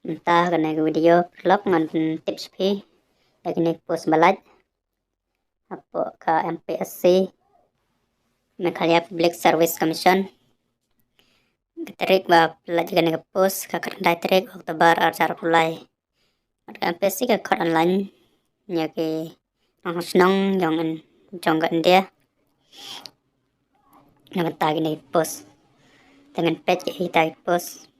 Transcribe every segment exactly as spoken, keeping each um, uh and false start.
Mynta kane ka video paralok ngan pyntip sha phi ïa kine ki post ba lait hapoh ka M P S C, Meghalaya Public Service Commission. Ka tarik ba lait ïa kane ka post ka khatkhyndai tarik October arhajar arphew lai. Bad ka M P S C ka khot online ïa ki nongshong shnong jong, jong ka India na ka bynta kine ki post. Te ngan peit ïa kita ki post.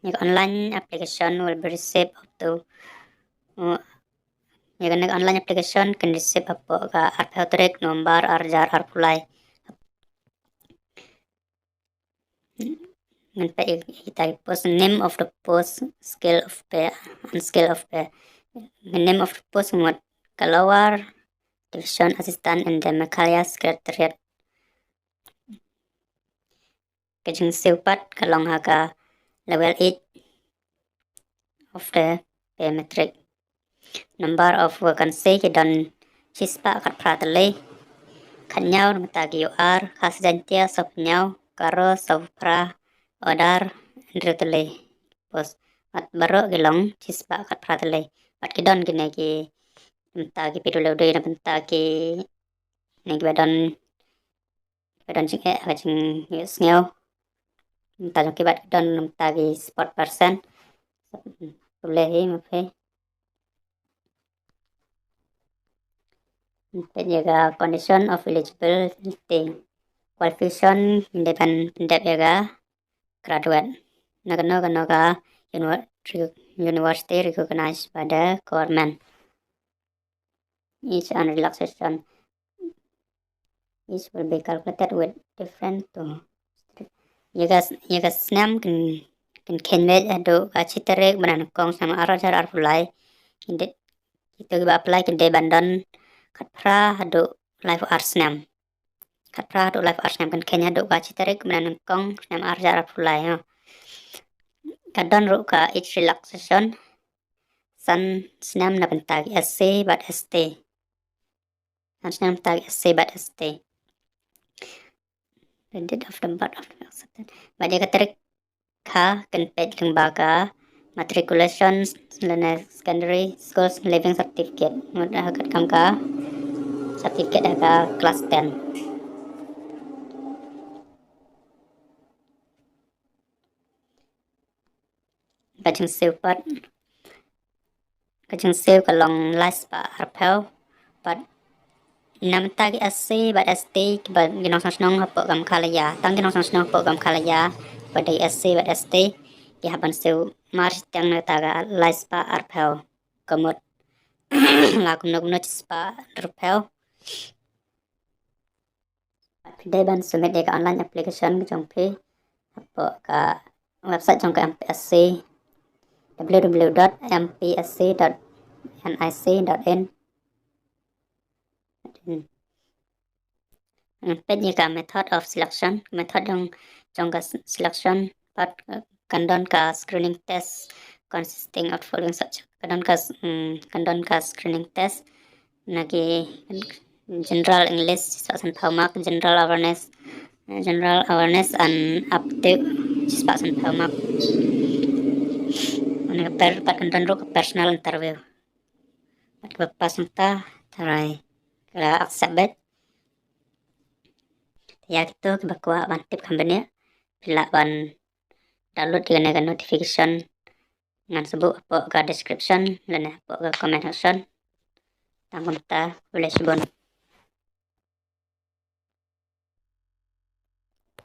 Ïa ka online application will be received up to, uh, ïa kane ka online application kan receive hapoh ka arphew tarik November arhajar arphew lai. Ngan peit ïa kita ki post. Name of the post, scale of pay and scale of pay. Name of the post mut ka lower division assistant in the Meghalaya Secretariat. Ka jingsiew pat ka long ha ka level eight of the pay matrix. Number of vacancy ki don shispah khatphra tylli. Khatnïaw na ka bynta ki U R, Khasi Jaiñtia sawphew hynñiew, Garo sawphew phra, Odar hynriew tylli post. Bad baroh ki long shispah khatphra tylli. Bad ki don kine ki na ka bynta ki P W D, na ka bynta kine kiba don, kiba don jingeh ha ka jingïohsngew. Na ka bynta jong ki bad ki don na ka bynta ki sport person. Pule hi ma phi. Peit ïa ka condition of eligibility. Qualification, kin dei ban pyndep ïa ka graduate na kano kano ka univer-, university recognized by the government. Age and relaxation. Age will be calculated with different to ïa ka, ïa ka snem kin, kin kheiñ beit haduh ka shi tarik bnai nyngkong snem arhajar arphew lai. Kin dei, kito kiba apply kin dei ban don khatphra haduh laiphew ar snem. Khatphra haduh laiphew ar snem, kin kheiñ haduh ka shi tarik bnai nyngkong snem arhajar arphew lai, ha. Ka don ruh ka age relaxation, san snem na ka bynta ki S C bad S T. San snem na ka bynta ki S C bad S T. The date of the birth of the accepted. Bad ïa ka tarik ka, kan peit lyngba ka matriculation lane secondary school leaving certificate. Mut ha ka kam ka certificate ha ka class ten. Ka jingsiew pat, ka jingsiew ka long lai spah arphew. Bad na ka bynta ki S C bad S T kiba ki nongshong shnong hapoh ka Meghalaya, tang ki nongshong shnong hapoh ka Meghalaya ba dei S C bad S T, ki hap ban siew mar shiteng na kata ka lai spah arphew. Ka mut la kumno kumno shi spah arphew. Phi dei ban submit ïa ka online application ka jong phi hapoh ka website jong ka M P S C, W W W dot M P S C dot N I C dot in. Peit ïa ka method of selection, method jong, jong ka s-, selection pat, eh, kan don ka screening test consisting of following subject. Kan don ka s-, mm, kan don ka screening test na ki general English shispah sanphew mark, general awareness, eh, general awareness and aptitude shispah sanphew mark. Ane ka per-, pat kan don ruh ka personal interview. Bad kiba pass nangta tharai ki la accept beit. Ïa kito kiba kwah ban tip kham bniah, phi lah ban download ïa kane ka notification. Ngan sa buh hapoh ka description lane hapoh ka comment section. Tang kumta, khublei shibun.